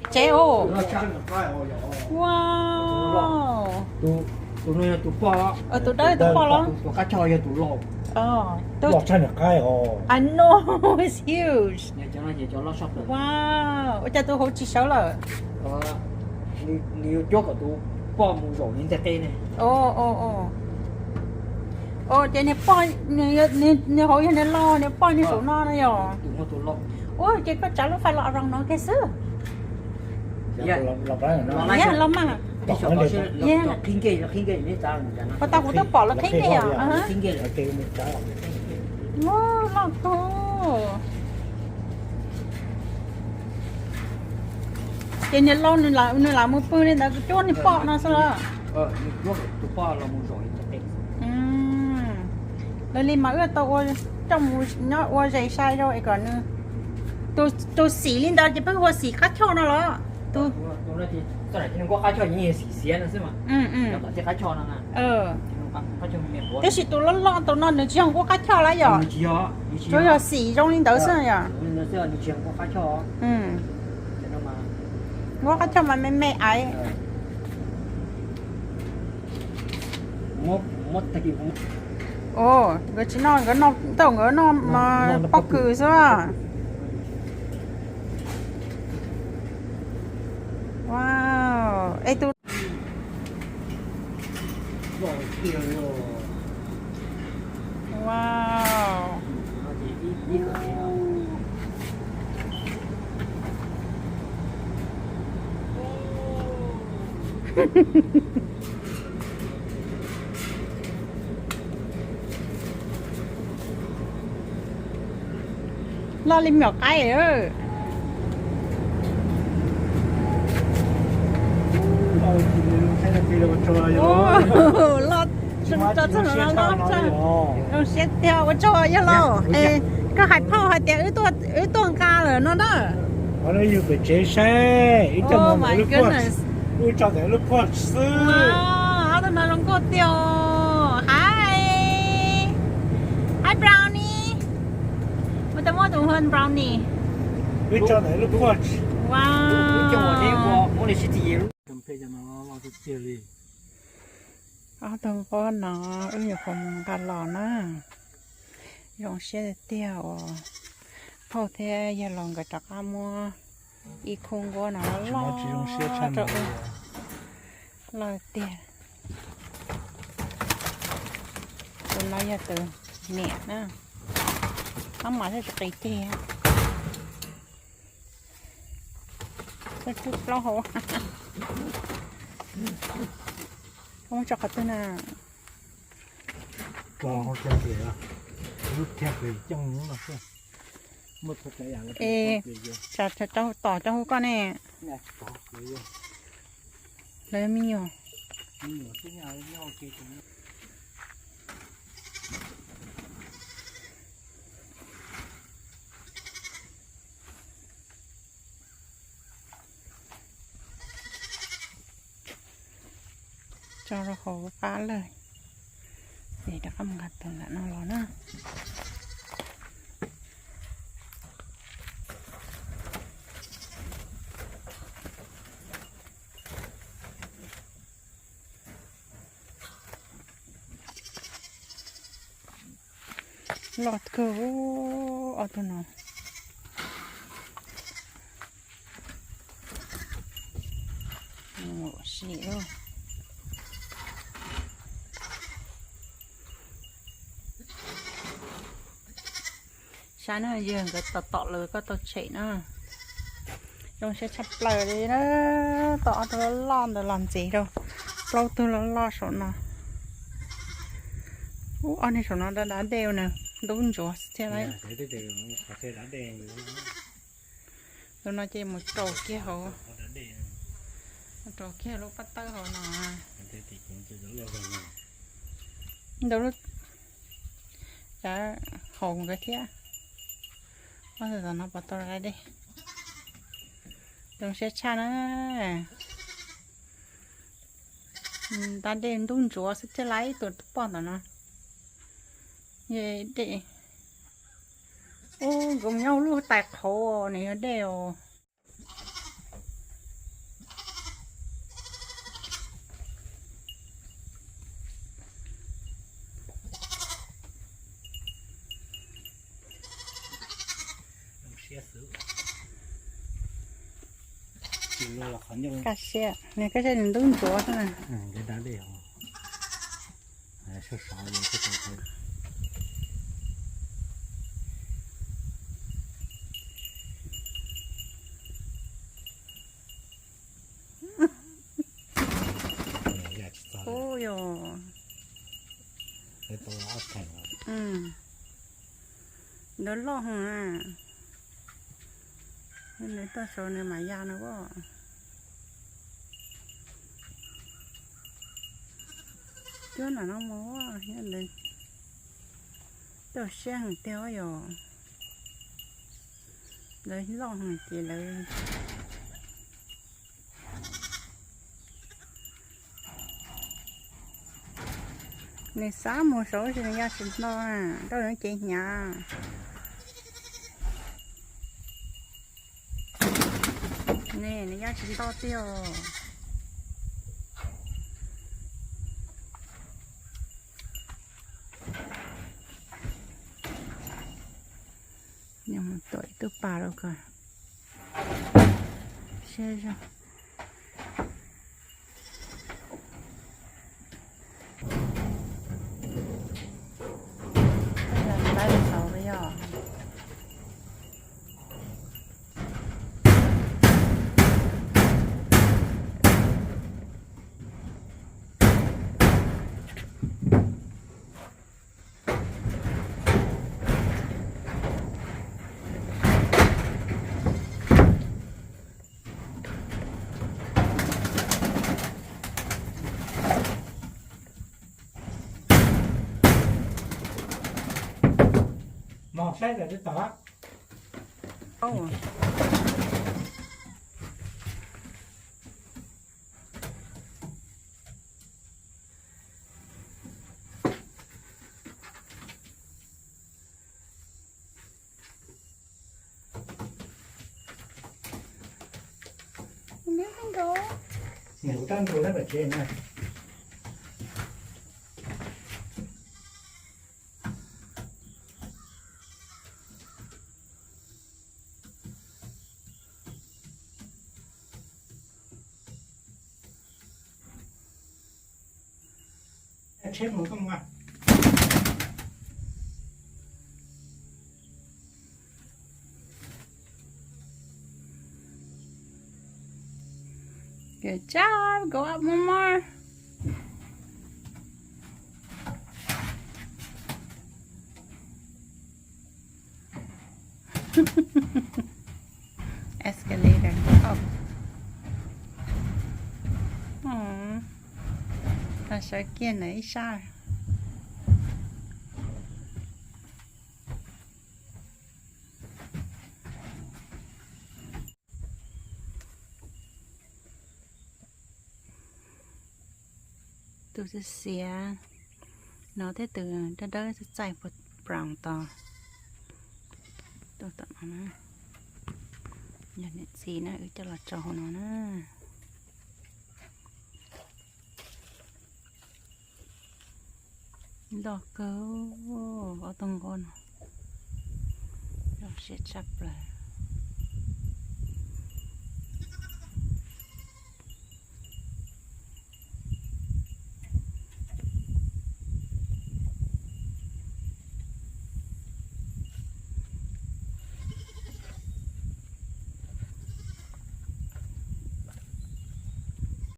Tsev os. Wow. Tus no yog tus poj, tus dawb tus poj los? Tus qab choj yog tus laus. Loj tshaj nws qaib os. I know, it's huge. Wow, ua cas tus hauv tsis sawv lawm? Nws yuav cuab kom tus poj mus zaum li nteg qe ne. Ces niag poj, nws hauv yog niag laus, niag poj niag saum no no yog. Ua ces koj tsav lub fais los around no kiag xwb. Los mas. Ua tau kuv twb pom los qhib ne yom. Loj kawg. Ces niag laus nws lam mus pw li ntawd cuab niag poj no xwb los? Lawv li mas wb tau ua, coj mus nyob ua zes sai rau es kom nws, tus xim li ntawd ces pheej hu ua xim qab choj no los? Tus, tab sis tus loj loj tus no nws tsis yog nkuaj qab choj lawm yom? Tsuas yog xim zoo li ntawd xwb yom? Nkuaj qab choj mas me me aiv. Nkawd tsis noj, nkawd noj ntaum, nkawd noj pob kws xwb. Wow, es tus, wow. Loj li me nyuam qaib. Loj, zoo siab tiag, ua tsaug yawg laus. Koj hais phauj hais tias wb tuaj nqa lawm no na. Yug pem tsev saib, ib tug no lub puag xwb. Ob tug no zoo nkauj tiag. Hi, hi Brownie. Ua tau muab tus hu Brownie. Wb tso ntawm lub puag. Wow. Ob tug nquab no wb nyuam qhuav mus nqa los na. Zoo siab tiag tiag uas phauj thiab yawg laus nkawd rov qab muab ib khub nquab no loj rau wb. Loj tiag. Tus no yog tus niam na. Ob mas thiaj tsis qis ceg. Twb plaub hau. Muab tso qhov twg na? Es tom coj hu koj ne. Lawv me nyuam. Tso rau hauv qab lawm. Ces rov qab mus nqa tus nram no los na. Loj kawg ob tug no. Sim lawm. Saib na, yawg nkawd tom tom lawv koj tau tshem na. Zoo siab tshaj plaws li na. Tom ob tug loj loj ntawd los ntxiv rau plaub tug loj loj saum no. Ub, ob niag saum no da da dej na, ntub ntsuav thiab lauj. Tus no ces mus raus kiag hauv, mus raus kiag lub paj tawb hauv no. Ntawm lub, cav haus nkawd thiab. Ob tug tom no puas tau da dej? Zoo siab tshaj na. Da dej ntub ntsuav xwb thiaj li ib tug poj ntawm no. Dej, Ub, nkaus nyob lub tais qhauv nws yog dej os. Kaj siab, nws kaj siab nws ntub ntsuav xwb na. Ub yog, ntawd loj heev na. Nws tuaj saud nws mam ya no as. Cuab nram no mus, nyob ntawd tau siab heev tiag yog. Lawv loj heev ces lawv, nws xav mus saud tab sis nws ya tsis nto na, nrauj nws cev hnyav. Ne, nws ya tsis nto tiag. Mus tuam ib tug pas rau kom siab zog. Lawv xauv yog. Mos saib lawm twb tau. Nws kuv rab nrug lawm tsev na. Tsheb mus tuaj mus. Good job, go up one more. Escalator. Oh. Aw, tau sawv kiag ntawm ib sab. Tus xiav xiav no thiab tus dawb dawb txaij txaij puag brown tod. Tuaj tom no na. Yog niam txiv na, wb coj los tso hauv no na. Loj kawg, ob tug nqo no. Loj siab tshaj plaws.